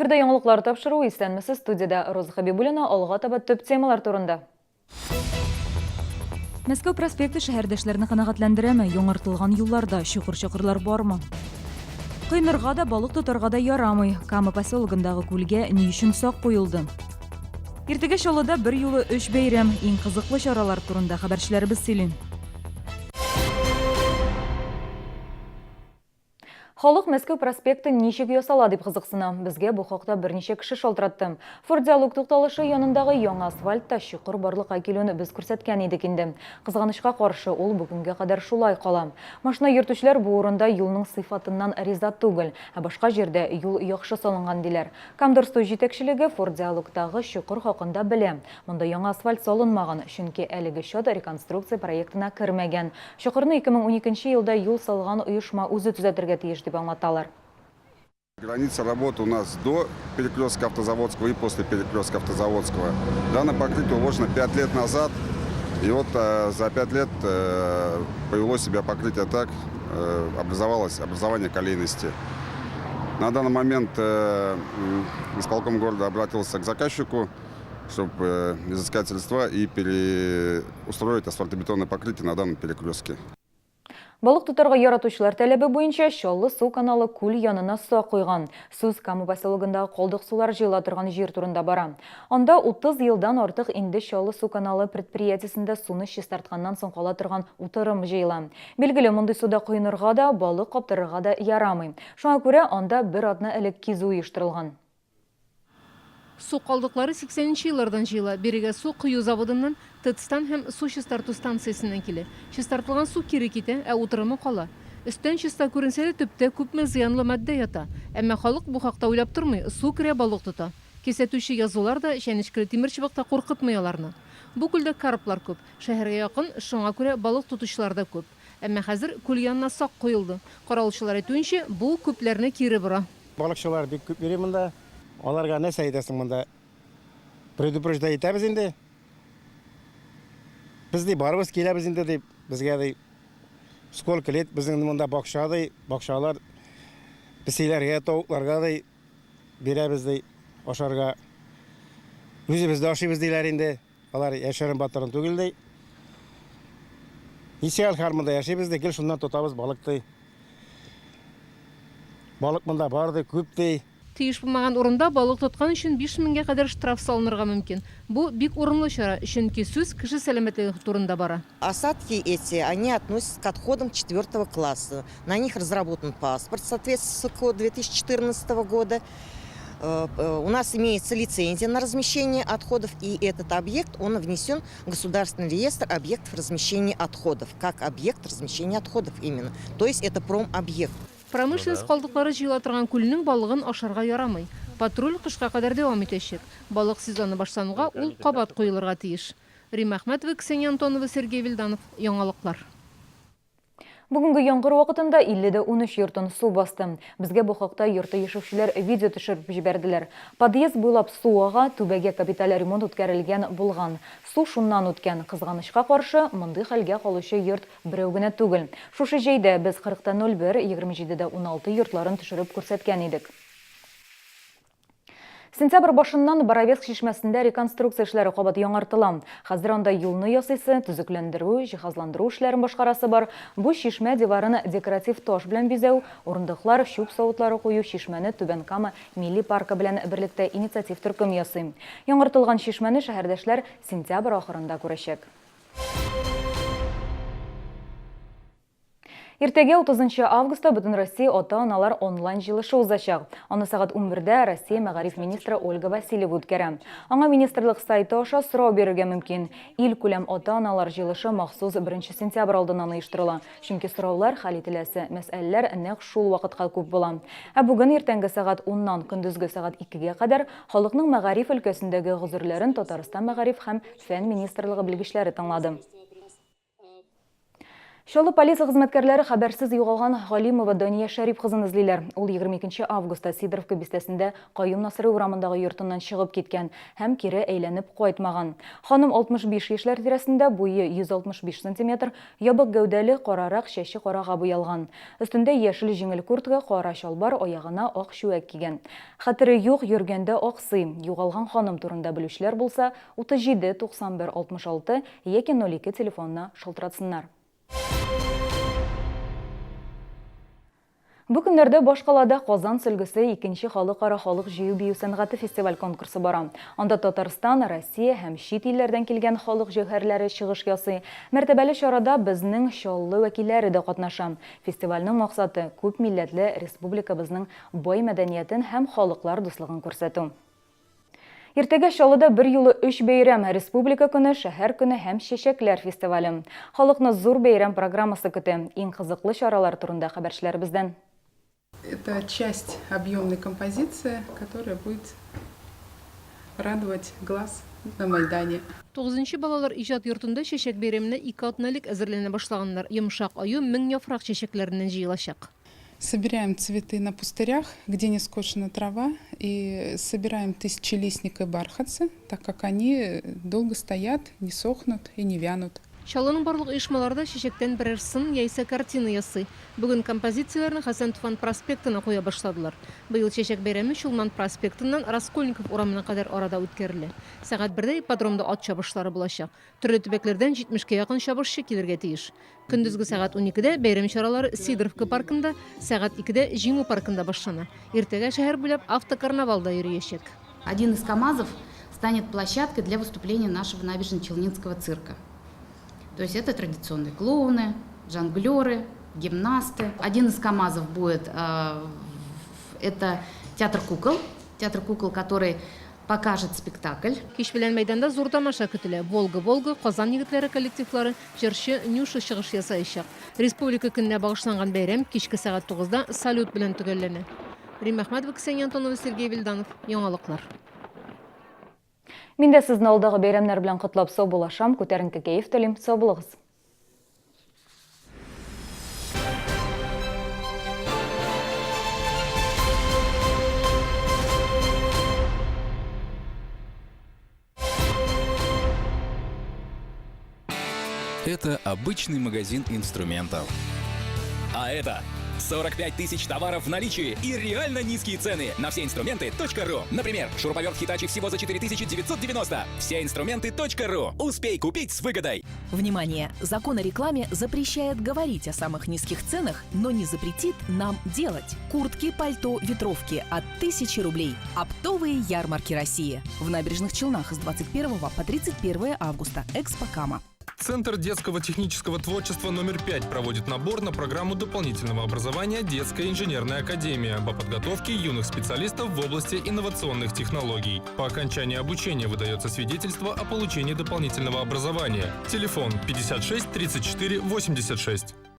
Эфирда яңалыклар тапшыруы, исәнмесез, студиядә Роза Хәбибуллина, алга таба төп темалар турында. Мәскәү проспекты шәһәрдәшләрне канәгатьләндерәме? Яңартылган юлларда чокыр-чакырлар бармы? Коенырга да, балык тотарга да ярамый. Кама поселогындагы күлгә ни өчен сак куелды? Иртәгә Чаллыда бер юлы өч бәйрәм. Иң кызыклы чаралар турында хәбәрчеләребез сөйли. Халык Мәскәү проспекты ничек ясала дип кызыксына. Безгә бу хакта берничә кеше шалтыратты. Форт Диалог тукталышы янындагы яңа асфальтта чокыр барлыкка килүен без күрсәткән идек инде. Кызганычка каршы, ул бу көнгә кадәр шулай кала. Машина йөртүчеләр бу урында юлның сыйфатыннан риза түгел, ә башка җирдә юл яхшы салынган диләр. Камдорстрой җитәкчелеге Форт Диалогтагы чокыр хакында белә. Монда яңа асфальт салынмаган, чөнки әлеге чат реконструкция проектына кермәгән. Чокырны 2012 нче елда юл салган оешма үзе төзәтергә тиеш, дип аңлаталар. Граница работы у нас до перекрестка Автозаводского и после перекрестка Автозаводского. Данное покрытие уложено 5 лет назад. И вот за 5 лет повело себя покрытие так, образовалось образование колейности. На данный момент исполком города обратился к заказчику, чтобы изыскать средства и переустроить асфальтобетонное покрытие на данном перекрестке. Балык тотарга яратучылар таләбе буенча Чаллы су каналы күл янына сак куйган. Сүз Кама поселогындагы калдык сулар җыела торган җир турында бара. Анда 30 елдан артык инде Чаллы су каналы предприятиесендә суны чистартканнан соң кала торган утырым җыела. Билгеле, мондый суда коенырга да, балык каптырырга да ярамый. Шуңа күрә анда бер атна элек кизү оештырылган. Су калдыклары 80 нче еллардан җыела. Бирегә су кою заводыннан, ТЭЦтан һәм су чистарту станциясеннән килә. Чистартылган су кире китә, ә утырымы кала. Өстән чиста күренсә дә, төптә күпме зыянлы матдә ята. Әмма халык бу хакта уйлап тормый, су керә, балык тота. Кисәтүче язулар да, чәнечкеле тимерчыбык та куркытмый аларны. Бу күлдә карплар күп. Шәһәргә якын, шуңа күрә балык тотучылар да күп. Әмма хәзер күл янына сак куелды. Каравылчылар әйтүенчә, бу күпләрне кире бора. Балыкчылар бик күп йөри монда. Аларга нәрсә әйтәсең монда? Предупреждать итәбез инде. Без ди барыбыз киләбез инде дип, безгә ди сколько лет безнең монда бакча ди, бакчалар песиләргә, тавыкларга ди бирәбез ди ашарга. Үзебез дә ашыйбыз диләр инде. Алар яшерен батырын түгел ди. Ничә ел монда яшибез ди, гел шуннан тотабыз балык ди. Балык монда бар ди, күп ди. Тиеш булмаган урында балык тоткан өчен 5 меңгә кадәр штраф салынырга мөмкин. Бу, бик урынлы чара, чөнки сүз кеше сәламәтлеге турында бара. Осадки эти, они относятся к отходам четвертого класса. На них разработан паспорт в соответствии с КО 2014 года. У нас имеется лицензия на размещение отходов, и этот объект, он внесен в Государственный реестр объектов размещения отходов, как объект размещения отходов именно. То есть это промобъект. Промышленность калдыклары җыела торган күлнең балыгын ашарга ярамый. Патруль кышка кадәр дәвам итәчәк. Балык сезоны башлануга ул кабат куелырга тиеш. Римма Әхмәтова, Ксения Антонова, Сергей Вильданов. Яңалыклар. Бүгенге яңгыр вакытында 50 дә 13 йортын су басты. Безгә бу хакта йорты яшәүчеләр видео төшереп җибәрделәр. Подъезд буйлап су ага, түбәгә капиталь ремонт үткәрелгән булган. Су шуннан үткән. Кызганычка каршы, мондый хәлгә калучы йорт берәү генә түгел. Шушы җәйдә без 40 та 01, 27 дә 16 йортларын төшереп күрсәткән идек. Сентябрь башыннан Боровецк чишмәсендә реконструкция эшләре кабат яңартыла. Хәзер анда юлны ясыйсы, төзекләндерү, җиһазландыру эшләрен башкарасы бар. Бу чишмә диварын декоратив таш белән бизәү, урындыклар, чүп савытлары кую, чишмәне Түбән Кама милли паркы белән берлектә инициатив төркем ясый. Яңартылган чишмәне шәһәрдәшләр сентябрь ахырында күрәчәк. Иртәгә 30 августта Бөтенроссия ата-аналар онлайн җыелышы узачак. Аны сәгать 11-дә Россия мәгариф министры Ольга Васильева үткәрә. Аңа министрлык сайты аша сорау бирергә мөмкин. Илкүләм ата-аналар җыелышы махсус 1 сентябрь алдыннан оештырыла. Чөнки сораулар, хәл ителәсе мәсьәләләр нәкъ шул вакытка күп була. Ә бүген иртәнге сәгать уннан көндезге сәгать икегә кадәр халыкның мәгариф өлкәсендәге гозерләрен Татарстан мәгариф һәм фән министрлыгы белгечләре тыңлады. Чаллы полиция хезмәткәрләре хәбәрсез югалган Галимова Дания Шәрип кызын эзлиләр. Ул 22 августта Сидоровка бистәсендә Каюм Насыйри урамындагы йортыннан чыгып киткән һәм кире әйләнеп кайтмаган. Ханым 65 яшьләр тирәсендә, буе 165 сантиметр, ябык гәүдәле, карарак, чәче карага буялган. Өстендә яшел җиңел куртка, кара чалбар, аягына ак чүәк кигән. Хәтере юк, йөргәндә аксый. Югалган ханым турында белүчеләр булса, 37 91 66 яки 02 телефонына шалтыратсыннар. Бу көннәрдә башкалада Казан сөлгесе икенче халыкара халык җыю бию сәнгате фестиваль-конкурсы бара. Анда Татарстан, Россия һәм чит илләрдән килгән халык җәүһәрләре чыгыш ясый. Мәртәбәле чарада безнең Чаллы вәкилләре дә катнаша. Фестивальнең максаты, күп милләтле республикабызның бай мәдәниятен һәм халыклар дуслыгын күрсәтү. Иртәгә Чаллыда берьюлы өч бәйрәм, Республика көне, Шәһәр көне һәм Чәчәкләр фестивале. Халыкны зур бәйрәм программасы көтә. Иң кызыклы чаралар турында хәбәрчеләребездән. Это часть объемной композиции, которая будет радовать глаз на Майдане. Тугызынчы балалар иҗат йортында чәчәк бәйрәменә ике атна элек әзерләнә башлаганнар. Йомшак аю 1000 яфрак чәчәкләреннән җыелачак. Собираем цветы на пустырях, где не скошена трава, и собираем тысячелистник и бархатцы, так как они долго стоят, не сохнут и не вянут. Чаллының барлык оешмалары да чәчәктән берәр сын яисә картина ясый. Бүген композицияләрне Хәсән Туфан проспектына куя башладылар. Быел чәчәк бәйрәме Чулман проспектыннан Раскольников урамына кадәр арада үткәрелә. Сәгать бердә ипподромда ат чабышлары булачак. Төрле төбәкләрдән 70кә якын чабышчы килергә тиеш. Көндезге сәгать 12-дә бәйрәм чаралары Сидоровка паркында, сәгать 2-дә Җиңү паркында башлана. Иртәгә шәһәр буйлап автокарнавал да йөриячәк. Один из КАМАЗов станет площадкой для выступления нашего набережно-Челнинского цирка. То есть это традиционные клоуны, жонглеры, гимнасты. Один из КАМАЗов будет, это театр кукол, театр кукол, который покажет спектакль. Кич белән мәйданда зур тамаша көтелә. Волга-Волга, Казан егетләре коллективлары, җырчы Нюша чыгыш ясаячак. Республика көненә багышланган бәйрәм кичке сәгать 9-да салют белән төгәлләнә. Римма Әхмәтова, Ксения Антонова, Сергей Вильданов. Яңалыклар. Мин дә сезне алдагы бәйрәмнәр белән котлап саубуллашам, күтәренке кәеф телим, сау булыгыз. Это обычный магазин инструментов. А это 45 тысяч товаров в наличии и реально низкие цены на все инструменты.ру. Например, шуруповерт Hitachi всего за 4990. Все инструменты.ру. Успей купить с выгодой. Внимание! Закон о рекламе запрещает говорить о самых низких ценах, но не запретит нам делать. Куртки, пальто, ветровки от 1000 рублей. Оптовые ярмарки России. В Набережных Челнах с 21 по 31 августа. Экспо Кама. Центр детского технического творчества номер 5 проводит набор на программу дополнительного образования «Детская инженерная академия» по подготовке юных специалистов в области инновационных технологий. По окончании обучения выдается свидетельство о получении дополнительного образования. Телефон 56 34 86.